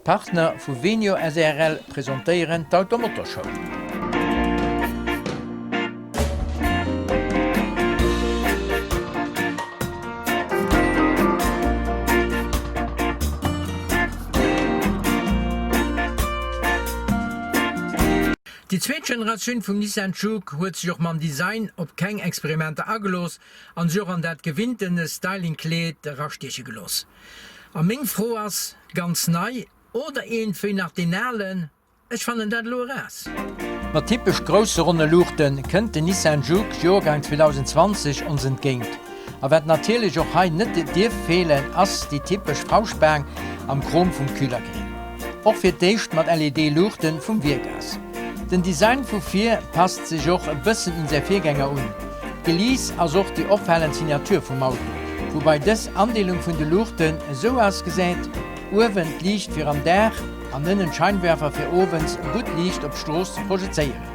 D'Partner vu Venio srl presentéieren d'Automotorshow. Déi zweet Generatioun vum Nissan Juke huet sech och mam Design op keng Experimenter agelooss an sech och an dat gewinnten Styling-Kleed erastieche gelooss. A meng Fro ass, ganz nei oder eent wéi nach deen alen? Ech fannen dat elo eraus. Mat typesch grousse ronne Luuchte kënnt den Nissan Juke Joergang 2020 ons entgéint. A wat natierlech och hei net dierf feelen ass déi typesch Fauschtbaang am Chrom vum Kühlergrill. Och fir d'éischt mat LED Luuchten vum Wierk ass. Den Design vu vir passt sech och e bëssen un säi Virgänger un. D'Geliiss ass och déi opfalend Signatur vum Auto, woubai dës Andeelung vun de Luuchten esou ausgesäit, uewen d'Liicht fir am Dag an ënnen d'Scheinwerfer fir owends gutt Liicht op d'Strooss ze projezéieren.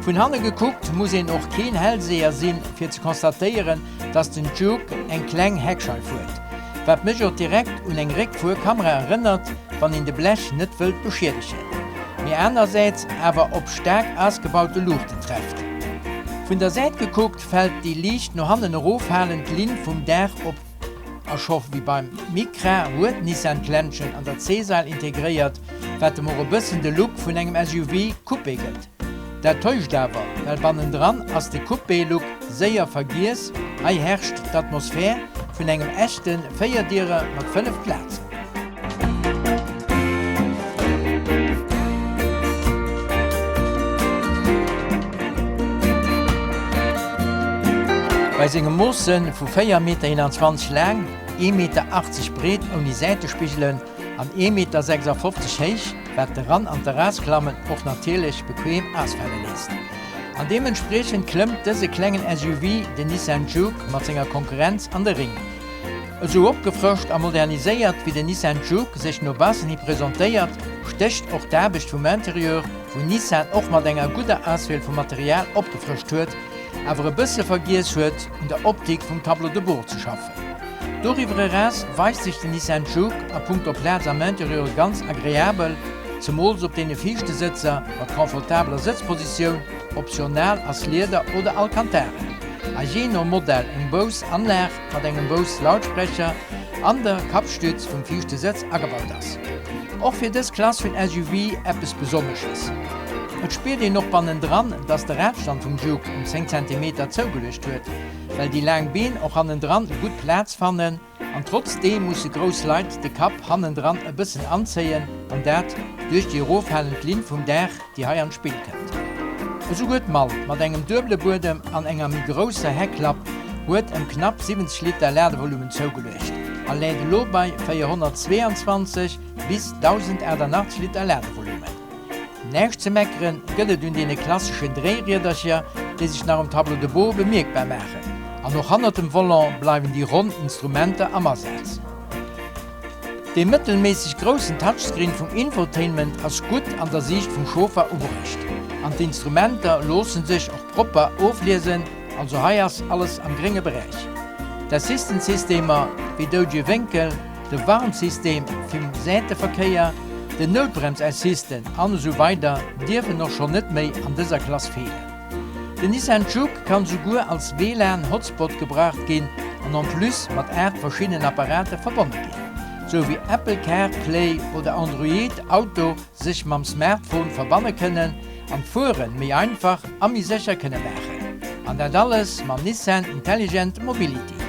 Vun hanne gekuckt muss een och keen Hellseher sinn fir ze constatéieren, dass den Juke eng kleng Heckscheif huet, wat mech och direkt un eng Réckfuerkamera erënnert, wann een de Blech net wëllt beschiedegen, mee anersäits awer op staark ausgebaute Luuchten trefft. Vun der Säit gekuckt fält déi liicht no hannen eroffalend Linn vum Daach op a scho wéi beim Micra huet Nissan d'Kländchen an der C-Sail integréiert, wat em och e bëssen de Look vun engem SUV Coupé gëtt. Dat täuscht awer, well bannendran ass de Coupé-Look séier vergiess, hei herrscht d'Atmosphär vun engem echte Véierdierer mat 5 Plazen. Bei senge Moosse vu 4,21 Meter laang, 1,80 Meter breet ouni Säitespigelen an 1,56 Meter héich, wat d'Eran an d'Erausklammen och natierlech bequem ausfale léisst. An deementspriechend klëmmt dëse klengen SUV, den Nissan Juke, mat senger Konkurrenz an de Ring. Esou opgefrëscht a moderniséiert wéi den Nissan Juke sech no baussen hi presentéiert, stécht och d'Aarbecht vum Interieur, wou Nissan och mat enger gudder Auswiel vum Material opgefrëscht huet, awer e bësse vergiess huet, un der Optik vum Tableau de bord ze schaffen. Doriwwer eraus weist sech den Nissan Juke a punkto Plaz am Interieur ganz agreabel, zemools op deene viischte Sëtzer mat confortabeler Sëtzpositioun, optional ass Lieder oder Alcantara, a jee no Modell eng Bose Anlag mat engem Bose Lautsprecher an der Kappstütz vum viischte Sëtz agebaut ass. Och fir dës Klass vun SUV eppes Besonnesches. Et spiert een och bannendran, dass de Radstand vum Juke ëm 10 Zentimeter zougeluecht huet, Well déi laang Been och hannendran gutt Plaz fannen an trotzdeem musse grouss Leit de Kapp hannendran e bëssen anzéien an dat duerch déi eroffalend Linn vum Daach déi hei an d'Spill kënnt. Esouguer d'Mall mat engem duebele Buedem an enger méi grousser Heckklapp huet ëm knapp 70 Liter Ladevolumen zougeluecht a läit elo bei 422 bis 1088 Liter Ladevolumen. Näischt ze meckeren gëtt et un deene klasseschen Dréiriedercher, déi sech nach um Tableau de bord bemierkbar maachen. An och hannert dem Volant bleiwen déi ronn Instrumenter am Asaz. Dee mëttelméisseg groussen Touchscreen vum Infotainment ass gutt an der Siicht vum Chauffer ubruecht an d'Instrumenter loosse sech och propper ofliesen, also hei ass alles am grénge Beräich. D'Assistant-Systemer wéi doudege Wénkel, de Warnsystem vum Säiteverkéier, den Noutbremsassistent an esou weider dierfen och schonn net méi an dëser Klass feelen. Den Nissan Juke kann souguer als WLAN Hotspot gebraucht ginn an en plus mat 8 verschiddenen Apparate verbonne ginn. Sou wéi Apple Car Play oder Android Auto sech mam Smartphone verbanne kënnen an d'Fuere méi einfach a méi sécher kënne maachen. An dat alles mam Nissan Intelligent Mobility.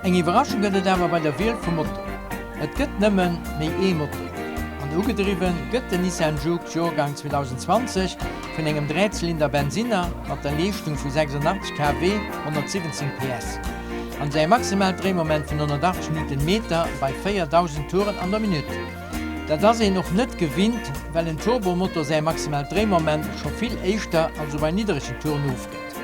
Eng Iwwerraschung gëtt et awer bei der Wiel vum Motor. Et gëtt nëmmen méi ee Motor an ugedriwwen gëtt den Nissan Juke Joergang 2020 vun engem Dräizylinder Bensinner mat der Leeschtung vu 86 kW, 117 PS, an säi maximaalt Dréimoment vun 180 Newtonmeter bei 4.000 Touren an der Minutt. Dat ass een och net gewinnt, well en Turbomotor säi maximaalt Dréimoment scho vill éischter, also bei niddregen Touren, ofgëtt.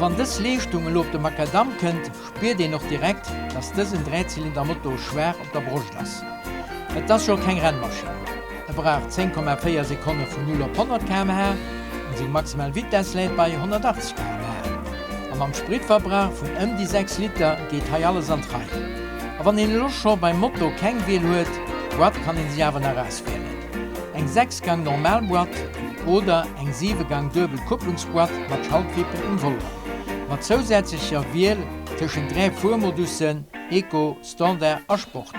A wann dës Leeschtung elo op de Macadam kënnt, spiert een och direkt, dass dësen Dräizylindermotor schwaach op der Broscht ass. Et ass jo keng Rennmaschinn. E brauch 10,4 Sekonne vun 0 op 100 km/h an seng maximal Vitess läit bei 180 km/h. A mam Spritverbrauch vun ëm déi 6 Liter geet hei alles an d'Rei. A wann een elo scho beim Moto keng Wiel huet, d'Boîte kann een sech awer nach auswielen. Eng 6 Gang normal Boîte oder eng 7 Gang duebel Kupplungsboîte mat Schaltwippen um Volant. Mat zousätzlecher Wiel tëschent 3 Fuermodussen, Eco, Standard a Sport.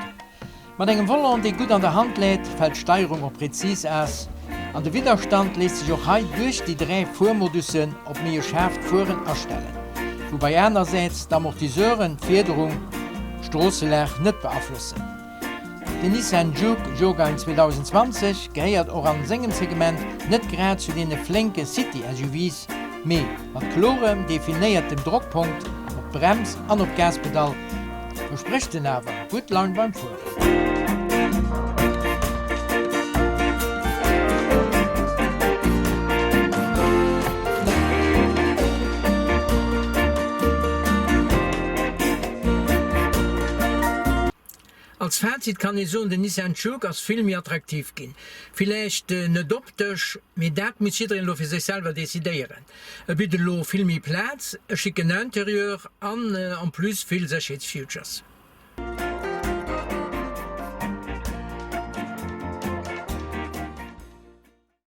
Mat engem Volant, dee gutt an der Hand läit, fält d'Steierung och präzis aus an de Widderstand léisst sech och hei duerch déi 3 Fuermodussen op méi e schaarft Fueren astellen, woubäi anersäits d'Amortiseuren d'Fiederung, d'Stroosselag net beaflossen. Den Nissan Juke Jourgang 2020 gehéiert och an sengem Segment net grad zu deene flénke City-SUVs, mee mat klorem definéiertem Drockpunkt op d'Brems an op d'Gaspedall versprécht en awer gutt Laun beim Fueren. Als Fazit kann ee soen, den Nissan Juke ass vill méi attraktiv ginn. Villäicht net optesch, mee dat muss jiddereen elo fir sech selwer decidéieren. E bitt elo vill méi Plaz, e schicken Interieur an en plus vill Sécherheetsfeatures.